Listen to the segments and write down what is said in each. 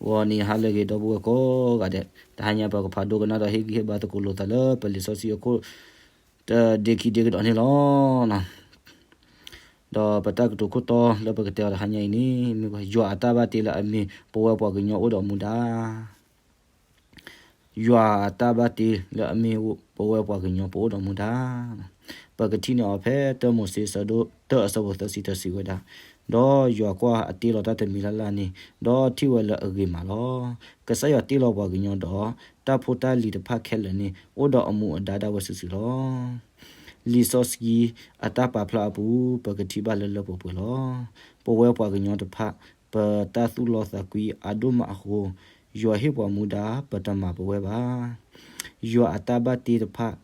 ဂီၤနံၤဟါလၢအဂ့ၤ ဒီပုၢ်ဝဲၢ်ကိးဂၤဒဲး, တဟါညါပကဖးဒိကနၣ်ဒီးဟ့ၣ်ဂံၢ်ဟ့ၣ်ဘါသကိးလိာ်သးလၢပလံာ်စီဆှံအခိၣ် တဒ့ခံဒ့ကဒီးန့ၣ်လီၤ. ဒီးပတၢ်ကတိၤခိၣ်တီလၢပကတဲအီၤတဟါညါအံၤန့ၣ် မ့ၢ်ယွၤအတၢ်ဘၣ်တ့လၢအမ့ၢ်ပဝဲပှၤကညီအိၣ်ဒီးမူဒါ ယွၤအတၢ်ဘၣ်တ့လၢအမ့ၢ်ပဝဲပှၤကညီပအိၣ်ဒီးမူဒါ, ပကထံၣ်န့ၢ်အီၤဖဲတၢမိၤၡ့အဆၢဒိၣ်တၢအဆၢဖိသၢဆံတၢစံးဝဲဒၣ်, ဒီးယွၤကွၢ်အတ့လီၤတၢ်တမံၤလၢ်လၢ်န့ၣ်, ဒီးထံၣ်ဝဲလၢအဂ့ၤမးလီၤ. ကစၢ်ယွၤတ့လီၤပှၤကညီဒီး တၢ်ဖိတၢ်လံၤတဖၣ်ခဲလၢာ်န့ၣ် အိၣ်ဒီးအမူအဒါဒၣ်ဝဲစုာ်စုာ်လီၤ. လံာ်စီဆှံအတၢ်ပာ်ဖျါအပူၤ ပကထံၣ်ဘၣ်လၢလၢပှဲၤပှဲၤလီၤ. ပဝဲပှၤကညီတဖၣ် ပတၢ်သူၣ်လီသးကွံအါဒိၣ်မးအဃိ, ယွၤဟ့ၣ်ပှၤမူဒါ ပတမၤပဝဲဘၣ်. ယွၤအတၢ်ဘၣ်တ့တဖၣ်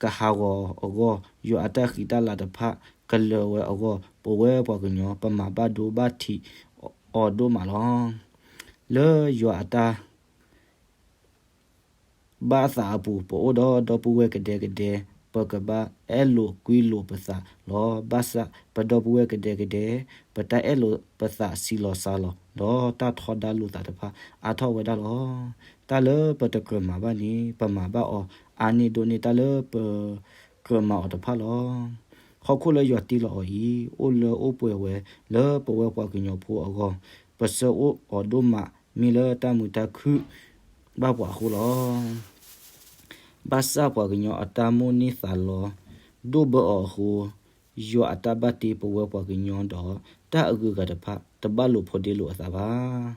ကဟးဂီၤအဂီၢ်, ယွၤအတၢ်ဃံတၢ်လၤတဖၣ် ကလၢၤဝဲအဂီၢ်, ပဝဲပှၤကညီ ပမၤဘၣ်ဒိဘၣ်ထံးအီၤဒိၣ်မးလီၤ. လၢယွၤအတၢ် ဘၣ်သးအပူၤ ပအိၣ်ဒီးဒီပုၢ်ဝဲၢ်ကဒဲကဒဲ, ပကဘၣ်အဲၣ်လိာ်ကွံလိာ်ပသးလီၤ. ဘၣ်ဆၣ်ပဒီပုၢ်ဝဲၢ်ကဒဲကဒဲ, ပတၢ်အဲၣ်လိာ်ပသးဆံးလီၤစှၤလီၤ, ဒီးတၢ်ထီဒါလိာ်သးတဖၣ်အါထီၣ်ဝဲဒၣ်လီၤ. တၢ်လၢပတကြၢးမၤဘၣ်န့ၣ် ပမၤဘၣ်အီၤအါန့ၢ်ဒိၣ်န့ၢ်တၢ်လၢပကြၢးမၤအီၤတဖၣ်လီၤ. ဟီၣ်ခိၣ်လၢယွၤတ့လီၤအီၤအံၤ အိၣ်လၢအိၣ်ပှဲၤဝဲလၢပဝဲပှၤကညီဖိအဂီၢ်, ပဆၢအိၣ်အီၤဒိၣ်မး မ့ၢ်လၢတၢ်မုာ်တၢ်ခုၣ်ဘၣ်ပှၤအဃိလီၤ. ဘၣ်ဆၣ်ပှၤကညီအတၢ်မိၣ်န့ၢ်သးလီ ဒိၣ်ဘၢအီၤအဃိ, ယွၤအတၢ်ဘၣ်တ့ပဝဲပှၤကညီဒီး တၢ်အဂုၤအဂၤတဖၣ် တဘၣ်လိာ်ဖိးဒ့လိာ်အသးဘၣ်.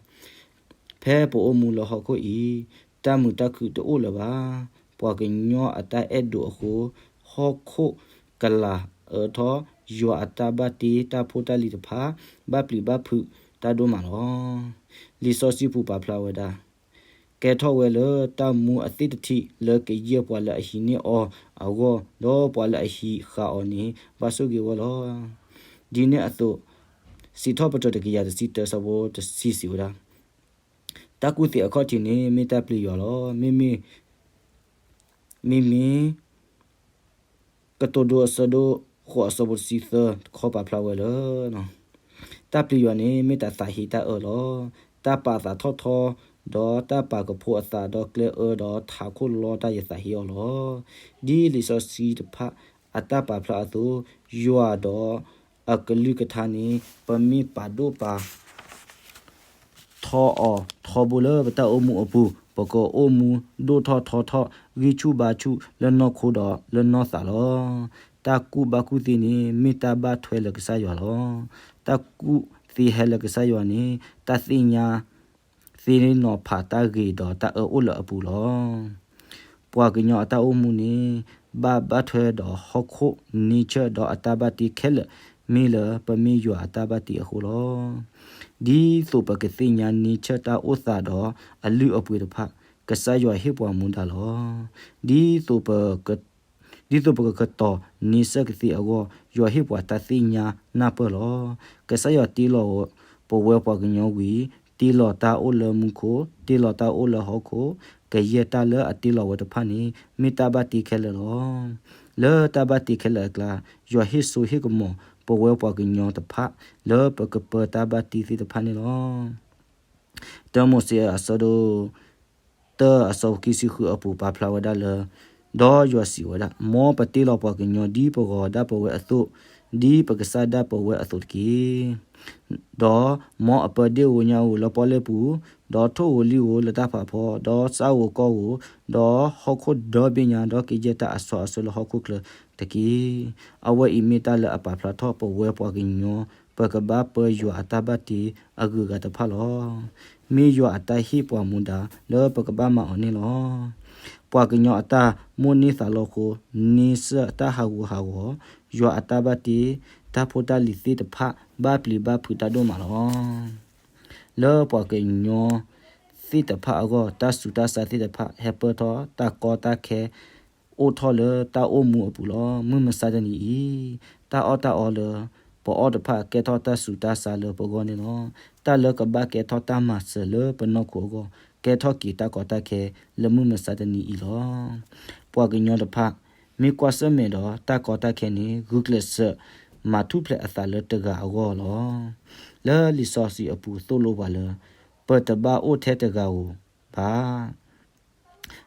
ဖဲပအိၣ်မူလၢဟီၣ်ခိၣ်အံၤ, တၢ်မုာ်တၢ်ခုၣ်တအိၣ်လၢၤဘၣ်. ပှၤကညီအတၢ်အဲၣ်ဒိးအဃိ, ဟီၣ်ခိၣ်ကလၤအၢထီၣ်, ယွၤအတၢ်ဘၣ်တ့တၢ်ဖိတၢ်လံၤတဖၣ် ဘၣ်ပျံၤဘၣ်ဖုးတၢ်ဒိၣ်မးလီၤ. လံာ်စီဆှံပူၤပာ်ဖျါဝဲဒၣ်, ကဲထီၣ်ဝဲလၢတၢ်မူအသ့ၣ်တထံး လၢကယဲၢ်ပှၤလၢအဟံးန့ၢ်အီၤအဂီၢ်, ဒီးပှၤလၢအဟံးဃာ်အီၤန့ၣ် ဘၣ်ဆိၣ်ဂ့ၤဝဲလီၤ. ဒ်န့ၣ်အသိး, စံးထီၣ်ပတြၢၤတကယၤတဆံတၢ ဆၢဖိတဆံစံးဝဲဒၣ်, တၢ်ကူၣ်သ့အခီၣ်ထံးန့ၣ် မ့ၢ်တၢ်ပျံၤယွၤလီၤ. မ့မ့ၢ် မ့မ့ၢ် ကတိၤဒိအဆၢဒိၣ်ဃိး အဆၢဖိတဆံသၢ တခီပာ်ဖျါဝဲလၢ တၢ်ပျံၤယွၤန့ၣ် မ့ၢ်တၢ်သးဟ့တၢ်အၢလီၤ. တၢ်ပာ်သးထီၣ်ထီ, ဒီးတၢ်ပာ်ကဖိအသးဒီးကျဲအၢ ဒီးထးခိၣ်လီတၢ် ယသးဟ့အီၤလီၤ. ဒ်လံာ်စီဆှံတဖၣ်အတၢ်ပာ်ဖျါအသိး, ယွၤဒီးအကလုၢ်ကထါန့ၣ် ပမ့ၢ်ပာ်ဒိၣ်ပာ် ထီအီၤထီဘိလၢပတၢ်အိၣ်မူအပူၤ, ပကအိၣ်မူဒိၣ်ထီၣ်ထီထီၣ် ဂံၢ်ဆူၣ်ဘါဆူၣ်လၢနီၢ်ခိဒီးလၢနီၢ်သးလီၤ. တၢ်ကူၣ်ဘၣ်ကူၣ်သ့န့ၣ် မ့ၢ်တၢ်ဘၣ်ထွဲလၢကစၢ်ယွၤလီၤ. တၢ်ကူၣ်သ့ဟဲလၢကစၢ်ယွၤန့ၣ် တၢ်သ့ၣ်ညါသ့နီၤဖးတၢ်ဂ့ၤဒီးတၢ်အၢအိၣ်လၢအပူၤလီၤ. ပှၤကညီအတၢ်အိၣ်မူန့ၣ် ဘၣ်ဘၣ်ထွဲဒီးဟီၣ်ခိၣ် nature ဒီးအတၢ်ဘၣ်တ့ခဲလၢာ် မ့ၢ်လၢပမ့ၢ်ယွၤအတၢ်ဘၣ်တ့အဃိလီၤ. ဒ်သိးပကသ့ၣ်ညါ nature တၢ်အိၣ်သးဒီးအလုၢ်အပှ့ၤတဖၣ် ကစၢ်ယွၤဟ့ၣ်ပှၤမူဒါလီၤ. ဒ်သိးပက ဒ်သိးပကကတီၤန့ဆၢၣ်ကသ့အဂီၢ် ယွၤဟ့ၣ်ပှၤတၢ်သ့ၣ်ညါနၢ်ပၢၢ်လီၤ. ကစၢ်ယွၤတ့လီၤပဝဲပှၤကညီဝံၤ တ့လီၤတၢ်အိၣ်လၢမူခိၣ်, တ့လီၤတၢ်အိၣ်လၢဟီၣ်ခိၣ်, ကယဲၢ်တၢ်လၢအတ့လီၤဝဲတဖၣ်န့ၣ် မ့ၢ်တၢ်ဘၣ်တ့ခဲလၢာ်လီၤ. လၢတၢ်ဘၣ်တ့ခဲလၢာ်အကျါ ယွၤဟ့ၣ်စိဟ့ၣ်ကမီၤပဝဲပှၤကညီတဖၣ် လၢပကပၢတၢ်ဘၣ်တ့သ့ၣ်တဖၣ်န့ၣ်လီၤ. တၢမိၤၡ့အဆၢဒိၣ် တၢအဆၢဖိခံဆံဃုအပူၤပာ်ဖျါဝဲဒၣ်လၢ ဒီးယွၤစံးဝဲဒၣ်, မ်ပတ့လီၤပှၤကညီဒ်ပဂီၤဒၣ်ပဝဲအသိး, ဒ်ပကစၢ်ဒၣ်ပဝဲအသိးတက့ၢ်. ဒီးမ်အပၢဒ့ၣ်ဧိၤညၣ်ဧိၤလၢပီၣ်လဲၣ်ပူၤ, ဒီးထိၣ်ဧိၤလံၣ်ဧိၤလၢတၢ်ဖးဖီ, ဒီးစၣ်ဧိၤကီၢ်ဧိၤ, ဒီးဟီၣ်ခိၣ်ဒီဘ့ၣ်ညါ, ဒီးကယဲၢ်တၢ်အစီအဆှံလၢဟီၣ်ခိၣ်ချၢတက့ၢ်. အဝဲအံၤမ့ၢ်တၢ်လၢအပာ်ဖျါထီၣ်ပဝဲပှၤကညီ ပကဘၣ်ပၢယွၤအတၢ်ဘၣ်တ့အဂုၤအဂၤတဖၣ်လီၤ. မ့ၢ်ယွၤအတၢ်ဟ့ၣ်ပှၤမူဒါလၢပကဘၣ်မၤအီၤန့ၣ်လီၤ. ပှၤကညီအတၢ်မိၣ်န့ၢ်သးလီအဃိ, န့ဆၢၣ်တၢ်ဟးဂူာ်ဟးဂီၤ, ယွၤအတၢ်ဘၣ်တ့, တၢ်ဖိတၢ်လံၤသ့ၣ်တဖၣ် ဘၣ်ပျံၤဘၣ်ဖုးတၢ်ဒိၣ်မးလီၤ. လၢပှၤကညီသ့ၣ်တဖၣ်အဂီၢ် တၢ်ဆူးတၢ်ဆါသ့ၣ်တဖၣ် ဟဲပၢၢ်ထီၣ်တၢ်ကီတၢ်ခဲ အိၣ်ထီၣ်လၢတၢ်အိၣ်မူအပူၤလီၤ. မုၢ်မဆါတနံၤအံၤ တၢ်အီၣ်တၢ်အီလၢ ပအီၣ်တဖၣ် ကဲထီၣ်တၢ်ဆူးတၢ်ဆါလၢပဂီၢ်န့ၣ်လီၤ. တၢ်လၢကဘၣ်ကဲထီၣ်တၢ်မၤစၢၤလၢပနီၢ်ခိအဂီၢ် ကဲထီၣ်က့ၤတၢ်ကီတၢ်ခဲလၢမုၢ်မဆါတနံၤအံၤလီၤ. ပှၤကညီတဖၣ် မ့ၢ်ကွၢ်ဆၢၣ်မဲာ်ဒီးတၢ်ကီတၢ်ခဲန့ၣ် ဂုာ်ကျဲးစၢးမၤထူၣ်ဖျဲးအသးလၢတဂၤအဂီၢ်လီၤ. လၢလံာ်စီဆှံအပူၤသိၣ်လိပှၤလၢ ပတဘၣ်အိၣ်ထဲတဂၤဧိၤဘၣ်.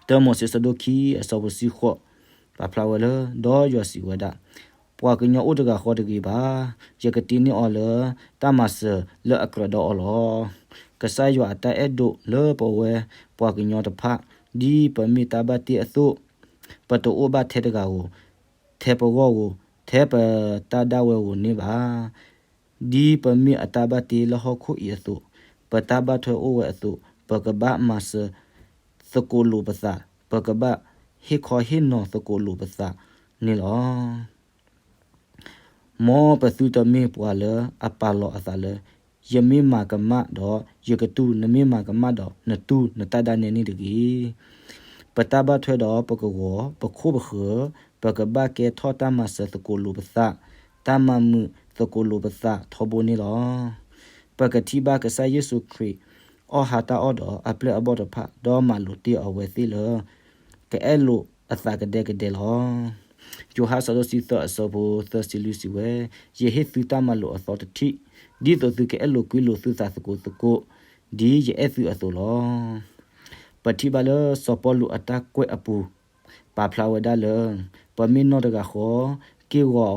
တၢမိၤၡ့ ဆၢဒိၣ်ခံ အဆၢဖိတဆံဃိး ပာ်ဖျါဝဲလၢ ဒီးယွၤစံးဝဲဒၣ်, ပှၤကညီအိၣ်တဂၤဃီတဂ့ၤဘၣ်. ယကတ့န့ၢ်အီၤလၢတၢ်မၤစၢၤလၢအကြၢးဒီးအီၤလီၤ. ကစၢ်ယွၤအတၢ်အဲၣ်ဒိးလၢပဝဲပှၤကညီတဖၣ်, ဒ်ပမ့ၢ်တၢ်ဘၣ်တ့အသိး, ပတအိၣ်ဘၣ်ထဲတဂၤဧိၤ, ထဲပဂီၢ်ဧိၤ, ထဲပတၢ်ဒၣ်ဝဲဧိၤန့ၣ်ဘၣ်. ဒ်ပမ့ၢ်အတၢ်ဘၣ်တ့လၢဟီၣ်ခိၣ်အံၤအသိး, ပတၢ်ဘၣ်ထွဲအိၣ်ဝဲအသိး, ပကဘၣ်မၤစၢၤသကိးလိာ်ပသး, ပကဘၣ်ဟ့ၣ်ခီဟ့ၣ်နီၤသကိးလိာ်ပသးန့ၣ်လီၤ. မ်ပသုတမ့ၢ်ပှၤလၢအပာ်လီၤအသးလၢ ယမ့ၢ်မၤကမၣ်ဒီးယကတူၢ်, နမ့ၢ်မၤကမၣ်ဒီးနတူၢ်နတၢ်ဒၣ်နဲန့ၣ်တဂ့ၤ. ပတၢ်ဘၣ်ထွဲဒီးပကဝီၤ, ပခိၣ်ပဃၢၤ, ပကဘၣ်ကဲထီၣ်တၢ်မၤစၢၤသကိးလိာ်ပသး, တၢ်မၤမုာ်သကိးလိာ်ပသးထီဘိန့ၣ်လီၤ. ပကထံၣ်ဘၣ်ကစၢ်ယ့ၣ်ၡူးခရံာ်အီၣ်ဟးတၢ်အီၣ်ဒီးအပျဲၢ်အဘီၣ်တဖၣ်, ဒီးမၤလိာ်တ့ၢ်အဝဲသ့ၣ်လၢ ကအဲၣ်လိာ်အသးကဒဲကဒဲလီၤ. ယိၤဟၣ် ဆၢဒိၣ်တဆံသၢ အဆၢဖိသၢဆံလွံၢ် စံးဝဲ, ယဟ့ၣ်သုတၢ်မၤလိာ်အသီတထံၣ်, ဒ်သိးသုကအဲၣ်လိာ်ကွံလိာ်သုသးသကိးသကိး, ဒ်ယအဲၣ်သုအသိးလီၤ. ပထံၣ်ဘၣ်လၢစီၤပီလူးအတၢ်ကွဲးအပူၤ ပာ်ဖျါဝဲဒၣ်လၢ ပမ့ၢ်နီၢ်တဂၤဃီ, က့ၢ်ဂီၤ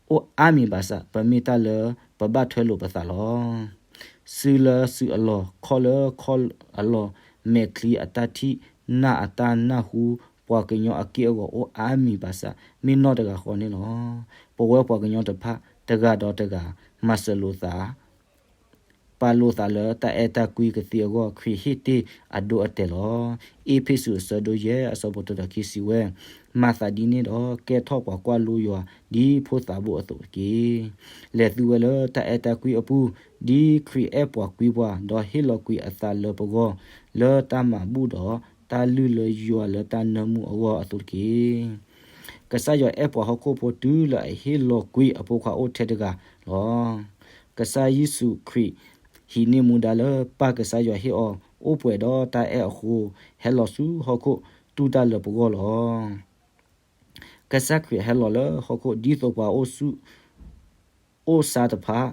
အိၣ်အါမံၤဘၣ်ဆၣ်, ပမ့ၢ်တၢ်လၢပဘၣ်ထွဲလိာ်ပသးလီၤ. စုလၢစုအလီၢ်, ခီၣ်လၢခီၣ်အလီၢ်, မဲာ်ချံအတၢ်ထံၣ်, နၢ်အတၢ်နၢ်ဟူ, ပှၤကညီအက့ၢ်အဂီၤအိၣ်အါမံၤဘၣ်ဆၣ်, မ့ၢ်နီၢ်တဂၤဃီန့ၣ်လီၤ. ပဝဲပှၤကညီတဖၣ် တဂၤဒီးတဂၤ မၤစၢၤလိာ်သး ပာ်လိာ်သးလၢတၢ်အဲၣ်တၢ်ကွံကသ့အဂီၢ်, ခရံာ်ဟ့ၣ်တ့ၢ်အဒိအတဲာ်လီၤ. အ့းဖ့းစူး အဆၢဒိၣ်ယဲၢ် အဆၢဖိတဆၢခံ စံးဝဲ, မၤသးဒ်န့ၣ်ဒီး ကဲထီၣ်ပှၤကွၢ်လိယွၤ ဒ်ဖိသးဘိအသိးတက့ၢ်. လဲၤသုဝဲလၢတၢ်အဲၣ်တၢ်ကွံအပူၤ, ဒ်ခရံာ်အဲၣ်ပှၤကွံပှၤ, ဒီးဟ့ၣ်လီၤကွံာ်အသးလၢပဂီၢ်, လၢတၢ်မၤဘူၣ်ဒီးတၢ်လုၢ်လၢယွၤလၢတၢ်နၢမူအဂီၢ်အသိးတက့ၢ်. ကစၢ်ယွၤအဲၣ်ပှၤဟီၣ်ခိၣ်ဖိတုၤလၢအဟ့ၣ်လီၤကွံာ်အဖိခွါအိၣ်ထဲတဂၤလီၤ. ကစၢ်ယ့ၣ်ၡူးခရံာ် ဟံးန့ၢ်မူဒါလၢပၢ်ကစၢ်ယွၤဟ့ၣ်အီၤ, အိၣ်ပှဲၤဒီးတၢ်အဲၣ်အဃိ, ဟဲလီၤဆူဟီၣ်ခိၣ်တူၢ်တၢ်လၢပဂီၢ်လီၤ. ကစၢ်ခရံာ်ဟဲလီၤလၢဟီၣ်ခိၣ် ဒ်သိးပှၤအိၣ်ဆူၣ်အိၣ်ဆါတဖၣ်,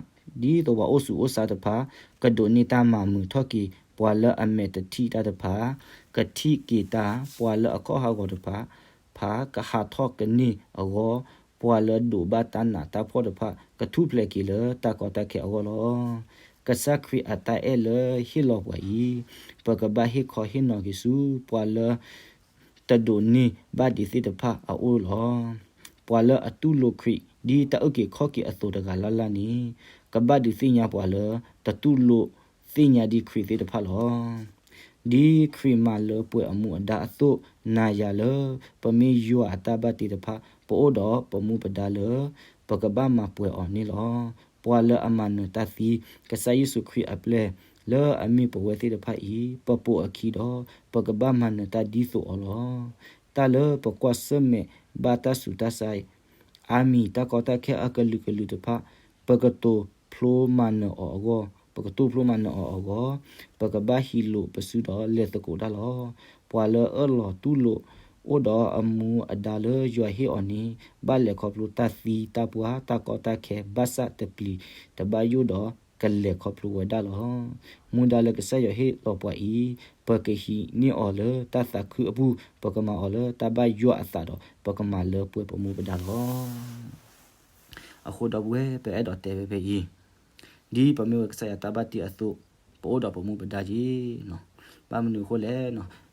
ဒ်သိးပှၤအိၣ်ဆူၣ်အိၣ်ဆါတဖၣ် ကဒိးန့ၢ်တၢ်မၤမုာ်ထီၣ်က့ၤ, ပှၤလၢအမဲာ်တထံၣ်တၢ်တဖၣ် ကထံၣ်က့ၤတၢ်, ပှၤလၢအခီၣ်ဟးဂီၤတဖၣ် ဖးကဟးထီၣ်ကန့ၢ်အဂီၢ်, ပှၤလၢဒိးဘၣ်တၢ်နးတၢ်ဖှီၣ်တဖၣ် ကထူၣ်ဖျဲးက့ၤလၢတၢ်ကီတၢ်ခဲအဂီၢ်လီၤ. ကစၢ်ခရံာ်အတၢ်အဲၣ်လၢဟ့ၣ်လီၤပှၤအံၤ, ပကဘၣ်ဟ့ၣ်ခီဟ့ၣ်နီၤက့ၤဆူပှၤလၢ တဒိးန့ၢ်ဘၣ်ဒံးသ့ၣ်တဖၣ်အအိၣ်လီၤ. ပှၤလၢအတူၢ်လိာ်ခရံာ်ဒ်တၢ်အုၣ်က့ၤခီၣ်က့ၤအသိးတဂၤလၢ်လၢ်န့ၣ်, ကဘၣ်ဒုးသ့ၣ်ညါပှၤလၢတတူၢ်လိာ်သ့ၣ်ညါဒံးခရံာ်သ့ၣ်တဖၣ်လီၤ. ဒ်ခရံာ်မၤလၢပှဲၤအမူအဒါအသိး, နၤယၤလၢပမ့ၢ်ယွၤအတၢ်ဘၣ်တ့တဖၣ်, ပအိၣ်ဒီးပမူပဒါလၢ ပကဘၣ်မၤပှဲၤအီၤန့ၣ်လီၤ. ပှၤလၢအမၤနၢၤတၢ်သံ, ကစၢ်ယ့ၣ်ၡူးခရံာ်အပျဲၢ်လၢအမ့ၢ်ပဝဲသ့ၣ်တဖၣ်အံၤ, ပပိာ်အခံဒီး ပကဘၣ်မၤနၢၤတၢ်ဒ်သိးအီၤလီၤ. တၢ်လၢပကွၢ်ဆၢၣ်မဲာ်ဘၣ်တၢ်ဆူးတၢ်ဆါ အါမံၤတၢ်ကီတၢ်ခဲအကလုာ်ကလုာ်တဖၣ်, ပကတိၤဖျိမၤနၢၤအီၤအဂီၢ်, ပကတိၤဖျိမၤနၢၤအီၤအဂီၢ်, ပကဘၣ်ဟံးလိာ်ပစုဒီးလဲၤသကိးတၢ်လီၤ. ပှၤလၢအၢၣ်လီၤတူၢ်လိာ်အိၣ်ဒီးအမူအဒါလၢယွၤဟ့ၣ်အီၤန့ၣ်, ဘၣ်လဲၤခီဖျိတၢ်သံတၢ်ပှၢ်တၢ်ကီတၢ်ခဲဘၣ်ဆၣ်တပျံၤတဘၣ်ယိၣ်ဒီးကလဲၤခီဖျိဝဲဒၣ်လီၤ. မူဒါလၢကစၢ်ယွၤဟ့ၣ်လီၤပှၤအံၤ, ပကဟံးန့ၢ်အီၤလၢတၢ်သးခုအပူၤ, ပကမၤအီၤလၢတၢ်ဘၣ်ယွၤအသးဒီး ပကမၤလၢပှဲၤပမူပဒါလီၤ. အဃိဒီပုၢ်ဝဲၢ် ပအဲၣ်ဒိးတဲဖဲဖဲအံၤ, ဒ်ပမ့ၢ်ဝဲကစၢ်ယွၤတၢ်ဘၣ်တ့အသိး, ပအိၣ်ဒီးပမူပဒါက့ၤ ဘၣ်မနုၤအဃိလဲၣ်,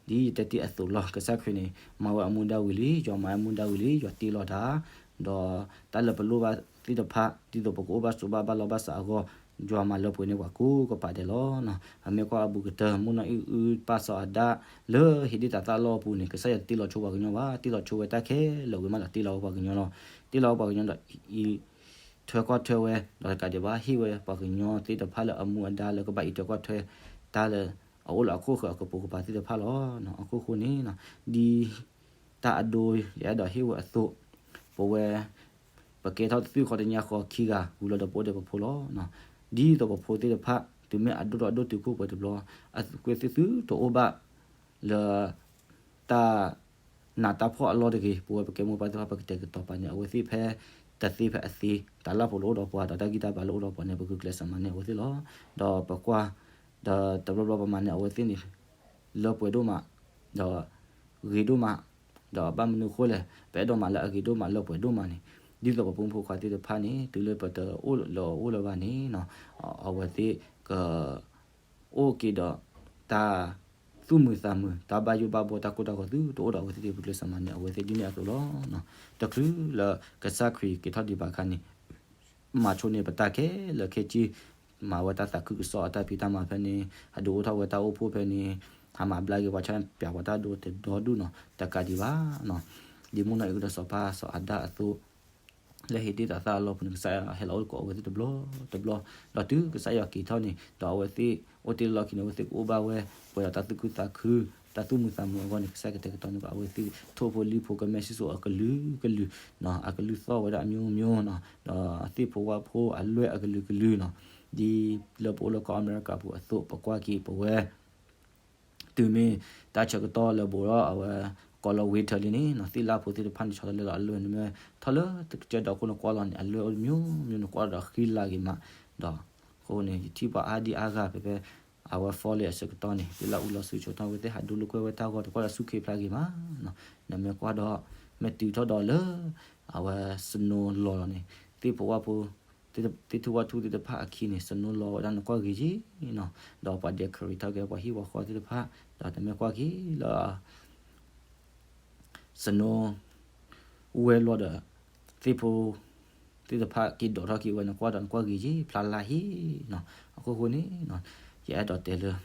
ဒ်ယတဲတ့ၢ်အသိးလီၤ. ကစၢ်ခရံာ်န့ၣ် မၤဝဲအမူဒါဝံၤလံ, ယွၤမၤဝဲအမူဒါဝံၤလံ, ယွၤတ့လီၤတၢ်, ဒီးတၢ်လၢပလိၣ်ဘၣ်သ့ၣ်တဖၣ် ဒ်သိးပကအိၣ်ဘၣ်ဆိးဘၣ်ဘၣ်လီၢ်ဘၣ်စးအဂီၢ်, ယွၤမၤလၢပှဲၤန့ၢ်ပှၤကိးကပၤဒဲးလီၤ. အမ့ၢ်ကွၢ်အဘူးကတၢၢ် မုၢ်နီၢ်အံၣ်အုၣ်ပၢ်စီၤအၤဒၣ် လၢဧ့ဒ့ၣ်တၤသၣ်လီၢ်အပူၤန့ၣ် ကစၢ်ယွၤတ့လီၤဆိပှၤကညီဘၣ်, တ့လီၤဆိဝဲတၢ်ခဲလၢာ်ဝံၤမးဒီးတ့လီၤဝဲပှၤကညီလီၤ. တ့လီၤဝဲပှၤကညီဒီး အံးထွဲကွၢ်ထွဲဝဲ, ဒီးတကးဒံးဘၣ် ဟ့ၣ်ဝဲပှၤကညီသ့ၣ်တဖၣ်လၢအမူအဒါလၢကဘၣ်အံးထွဲကွၢ်ထွဲ တၢ်လၢအအိၣ်လၢအခိၣ်ဃၢၤအကပိာ်ကပၤသ့ၣ်တဖၣ်လီၤ. အခိၣ်ဃိန့ၣ် ဒ်တၢ်အဒိယအဲၣ်ဒိးဟ့ၣ်ဝဲအသိး, ပဝဲ ပကဲထီၣ်သုးဃီတညါဃီခံဂၤ ဝံၤလီၤဒီးပအိၣ်ဒီးပဖိလီၤ. ဒ်သိးပဖိသ့ၣ်တဖၣ် တုၤမ့ၢ်အဒိၣ်ထီၣ်အဒိၣ်တုာ်ခိၣ်ပှဲၤတဘျီ, အကွဲးသုသုတအိၣ်ဘၣ်လၢ တၢ်နးတၢ်ဖှီၣ်အလီၢ်တဂ့ၤ, ပဝဲပကဲမိၢ်ပၢ်သ့ၣ်တဖၣ် ပကတဲာ်ကတီၤပာ်န့ၢ်အဝဲသ့ၣ်ဖဲတသ့ဖဲအသ့, တၢ်လၢ်ဖိလၢအိၣ်ဒီးပှၤ ဒီးတၢ်ဂံၢ်တၢ်ဘါလၢအိၣ်ဒီးပှၤန့ၣ် ပဂုာ်ကျဲးစၢးမၤန့ၢ်အဝဲသ့ၣ်လီၤ. ဒီးပကွၢ် ဒီးတဘျီဘျီပမၤန့ၢ်အဝဲသ့ၣ်န့ၣ် လၢပှဲၤဒိၣ်မး, ဒီးဂ့ၤဒိၣ်မး, ဒီးဘၣ်မနုၤအဃိလဲၣ်, ပအဲၣ်ဒိးမၤလၢအဂ့ၤဒိၣ်မးလၢပှဲၤဒိၣ်မးန့ၣ်, ဒ်သိးပဖိမုၣ်ဖိခွါသ့ၣ်တဖၣ်န့ၣ် တုၤလၢပတအိၣ်လၢအအိၣ်လၢၤဘၣ်န့ၣ်, အဝဲသ့ၣ်က အိၣ်က့ၤဒီးတၢ်သူၣ်မုာ်သးမုာ်, တၢ်ဘၣ်ယိၣ်ဘၣ်ဘှီ, တၢ်ကိၢ်တၢ်ဂီၤသုတအိၣ်ဒီးအဝဲသ့ၣ်ဒ်ပကျဲးစၢးမၤန့ၢ်အဝဲသ့ၣ်ဒ်န့ၣ်အသိးလီၤ. တချုးလၢကစၢ်ခရံာ်က့ၤထီၣ်ဒံးဘၣ်အခါန့ၣ်, မၤဆိန့ၢ်ပတၢ်ခဲလၢာ်ခဲဆ့, မၤဝဲတၢ်သးခုကစီၣ်အတၢ်ဖံးတၢ်မၤဖဲန့ၣ်, အဒုးအိၣ်ထီၣ်ဝဲတၢ်အိၣ်ဖှိၣ်ဖဲန့ၣ်, ဟးမၤဘျါက့ၤပှၤဆၣ်ပၠးပှၤတၢ်ဒိတဒီဒူၣ်နီၤ, တကးဒံးဘၣ်နီၤ. ဒ်မိၢ်နီၢ်အံၤကဒီးစီၤပၤစီၤအၤဒၣ်အသိး လၢဧ့ၤဒ့ၣ်သးစၢ်အလီၢ်ပူၤန့ၣ် ကစၢ်ယွၤဟဲလီၤအိၣ်သကိးအဝဲသ့ၣ်တဘျီတဘျီ, ဒီးတုၤကစၢ်ယွၤက့ၤထီၣ်န့ၣ် ဒီးအဝဲသ့ၣ်အိၣ်တ့ၢ်လီၢ်ခံန့ၣ် အဝဲသ့ၣ်ကအိၣ်ဘၣ်ဝဲ ပှဲၤဒီးတၢ်သူၣ်ခုသးခု, တၢ်သူၣ်မုာ်သးမုာ်အဂီၢ်န့ၣ် ကစၢ်ယွၤကတဲာ်ကတီၤန့ၢ်ဘၣ်အဝဲသ့ၣ် ထိၣ်ဖိလံၣ်ဖိကမဲာ်စံၣ်စိၤအကလုာ်ကလုာ်နီၤ, အကလုၢ်သီၣ်ဝဲဒၣ်အမျိုးမျိုးနီၤ, ဒီးသ့ၣ်ဖိဝၣ်ဖိအလွဲၢ်အကလုာ်ကလုာ်နီၤ, ဒ်လၢပအိၣ်လၢကီၢ်အမဲရကၤပူၤအသိး ပကွၢ်က့ၤပဝဲ တုၤမ့ၢ်တၢ်ဆၢကတီၢ်လၢဘိးဒီးအဝဲ ကိးလၢ winter လံန့ၣ်နီၤ, သ့ၣ်လၣ်ဖိသ့ၣ်တဖၣ်န့ၣ် ဆီတလဲလီၤအလွဲၢ်န့ၣ်မ့ၢ် ထီၣ်လၢတကစၢၢ်ဒီးခိၣ်နကွၢ်လီၤန့ၣ် အလွဲၢ်အိၣ်မျိုးမျိုးန့ၣ် ကွၢ်ဒီးဃံလၤဂ့ၤမး, ဒီးအဃိန့ၣ် ယထံၣ်ပှၤအါဒံအါဂၤဖဲဖဲ အဝဲ fall လံအဆၢကတီၢ်န့ၣ် သ့ၣ်လၣ်အူလီၤစုဆိထီၣ်ဝဲသ့ၣ် ဟးဒိလိာ်ကွဲဝဲတၢ်ဂီၤ တကွၢ်ဒီးဆူၣ်ခ့ဖျါဂ့ၤမးနီၤ, နမ့ၢ်ကွၢ်ဒီး မ့ၢ်တုၤထီၣ်ဒီးလၢ အဝဲ snow လီၤလီၤန့ၣ် သ့ၣ်ဖိဝၣ်ဖိ သ့ၣ်ထူၣ်ဝၣ်ထူၣ်သ့ၣ်တဖၣ်အခံန့ၣ် snow လီၤဝဲဒၣ်နကွၢ်ဂ့ၤက့နီၤ, ဒီးပှၤ decorate ထီၣ်က့ၤပှၤဟံၣ်ပှၤဃီသ့ၣ်တဖၣ်, ဒီးနမ့ၢ်ကွၢ်က့ၤလၢ snow ဝဲလီၤဒီး သ့ၣ်ဖိ သ့ၣ်တဖၣ်က့ၤဒိးထီၣ်က့ၤဝဲ နကွၢ်ဒီးနကွၢ်ဂ့ၤက့ ဖျါလၢဟ့နီၤ, အခိၣ်ဃိန့ၣ် ယအဲၣ်ဒိးတဲလၢ ဒ်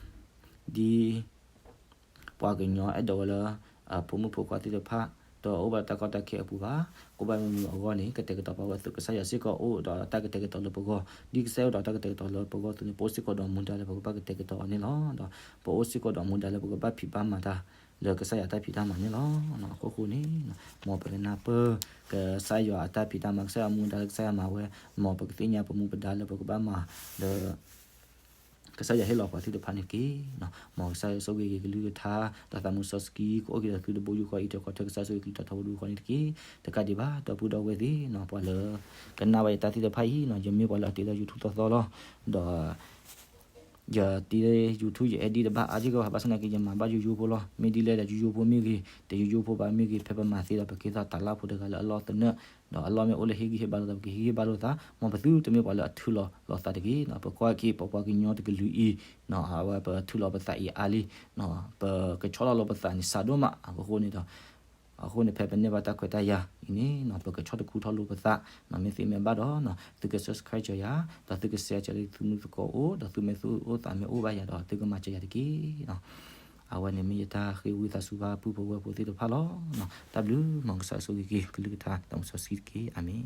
ပှၤကညီအဲၣ်ဒိးဝဲလၢ အဖိမုၣ်ဖိခွါသ့ၣ်တဖၣ် တအိၣ်ဘၣ်တၢ်ကီတၢ်ခဲအပူၤဘၣ်, ကဘၣ်မ့ၢ်မနုၤအဂီၢ်န့ၣ် ကတဲာ်ကတီၤပာ်ဝဲအသိး ကစၢ်ယွၤစ့ၢ်ကီးအိၣ်ဒီးတၢ်ကတဲာ်ကတီၤလၢပဂီၢ်, ဒ်ကစၢ်ယွၤအိၣ်ဒီးတၢ်ကတဲာ်ကတီၤလၢပဂီၢ်အသိးန့ၣ် ပအိၣ်စ့ၢ်ကီးဒီးမူဒါလၢပကဘၣ်ကတဲာ်ကတီၤအီၤန့ၣ်လီၤ. ဒီးပအိၣ်စ့ၢ်ကီးဒီးမူဒါလၢပကဘၣ်ဖံးဘၣ်မၤတၢ် လၢကစၢ်ယွၤတၢ်ဖံးတၢ်မၤန့ၣ်လီၤ. အခိၣ်ဃိန့ၣ် မ်ပကနၢ်ပၢၢ် ကစၢ်ယွၤအတၢ်ဖံးတၢ်မၤ ကစၢ်ယွၤမူဒါလၢကစၢ်ယွၤမၤဝဲ, မ်ပကသ့ၣ်ညါပမူပဒါလၢပကဘၣ်မၤလၢ ကစၢ်ယွၤဟ့ၣ်လီၤပှၤသ့ၣ်တဖၣ်န့ၣ်တက့ၢ်. မ်ကစၢ်ယွၤဆိၣ်ဂ့ၤက့ၤကလုၢ်ကထါ ဒီးသးမူစီဆှံ ကအိၣ်က့ၤဒီးသုတဘိယူၢ်ဃီအံၤ တခီထဲကစၢ်ဆိၣ်ဂ့ၤကလုၢ်ကထါထီဘိယူၢ်ဃီန့ၣ်တက့ၢ်. တကးဒံးဘၣ် ဒီပုၢ်ဒီဝဲၢ်သ့ၣ်နီၤ ပှၤလၢ ကနၣ်ဘၣ်ယတၢ်သ့ၣ်တဖၣ်အံၤနီၤ ယမ့ၢ်ပှၤလၢအတ့လၢ YouTube သီသီလီၤ. ဒီး ယတ့လၢ YouTube ယ edit တဘၣ်အါက့ၢ်ကဘၣ် ဘၣ်ဆၣ်သနာ်က့ ယမၤဘၣ်ယိယိဖိလီၤ. မ့ၢ်ဒ်လဲၣ်ဒီး ယိယိဖိမ့ၢ်ဂ့ၤ တယိယိဖိဘၣ်မ့ၢ်ဂ့ၤ ဖဲပမၤသ့ဒီး ပကဲထီၣ်တၢ်လၢ်ဖိတဂၤလၢအလီၢ်သနၢၣ်, ဒီးအလီၢ်မ့ၢ်အိၣ်လၢဟ့ၣ်ဂံၢ်ဟ့ၣ်ဘါလိာ်သး ပကဟ့ၣ်ဂံၢ်ဟ့ၣ်ဘါလိာ်သး, မ်ပသုတမ့ၢ်ပှၤလၢအထုးလီၤလိာ်သးတဂ့ၤ. ပကွၢ်က့ၤပပှၤကညီတကလုာ်အံၤ အဝဲပထုးလီၤပသးအံၤအါလံ, ပကဆီၣ်လီၤလိာ်ပသးန့ၣ် စှၤဒိၣ်မး အဃိန့ၣ်ဒီး အဃိန့ၣ် ဖဲပန့ၢ်ဘၣ်တၢ်ခွဲးတၢ်ယာ်အံၤန့ၣ် ပကဆီၣ်တခူထီၣ်လိာ်ပသး, မ့ၢ်သ့မ့ၢ်ဘၣ်ဒီး သုက subscribe စၢၤယၤ, ဒီးသုက share စၢၤလၢသုမုၢ်သကိးအိၣ်, ဒီးသုမ့ၢ်သူၣ်အိၣ်သးမ့ၢ်အိၣ်ဘၣ်ယၤဒီး သုကမၤစၢၤယၤတက့ၢ်. အဝဲန့ၣ်မ့ၢ်ယတၢ်ဃ့ဝံသးစူၤဘၣ်ပုၢ်ဖိဝဲၢ်ဖိသ့ၣ်တဖၣ်လီၤ. တၢ်ဘျုး မ်ကစၢ်ယွၤဆိၣ်ဂ့ၤက့ၤ ကလုၢ်ကထါ သးမူစီဆှံတက့ၢ်. အၤမ့ၣ်.